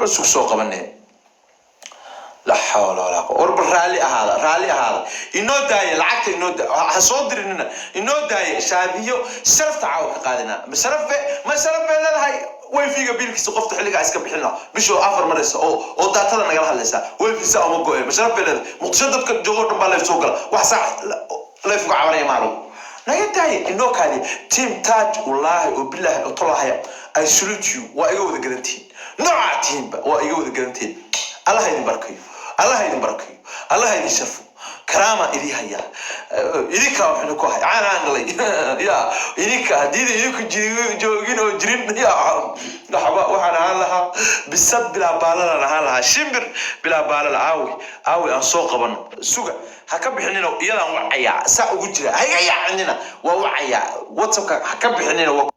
Bal sug, soo qabanee. La xawla walaa quwwata. War bal raalli ahaada, raalli ahaada. Inoo daaya lacagta, inoo ha soo dirinina, inoo daaya. Shaadiyo sharafta caawa ka qaadinaa. Ma sharaf be, ma sharaf bay leedahay? Wifi-ga biilkiisa qofta xilligaa iska bixina, bishoo afar maraysa oo data-da nagala hadlaysa, wifi saa uma go-e. Ma sharaf bay leedahay? Muqdisho dadka joogo dhan baa live soo gala, wax saac live uga cabanaya maalagu. Naga daaya, inoo kaadi. Team Taj, wallaahi oo bilaahi oo tolahaya, I salute you. Waa iga wada gadantihiin, noocaa tihiinba waa iga wada gadantihiin. Allah idin barakayo, Allah idin barakayo, Allah idin sharfo. Karaama idii hayaa, idinkaa waxaynu ku ahay caanaan dhalay ya. Idinka haddii idinku joogin oo jirin ya, waxba waxaan ahaan lahaa bisad bilaa baalalaan ahaan lahaa, shimbir bilaa baalala. Aawi, aawi, aan soo qabano. Suga, ha ka bixinina, iyadaan wacayaa. Saa ugu jira, ha iga yaacinina, waa wacayaa. WhatsAppka ha ka bixinina, waa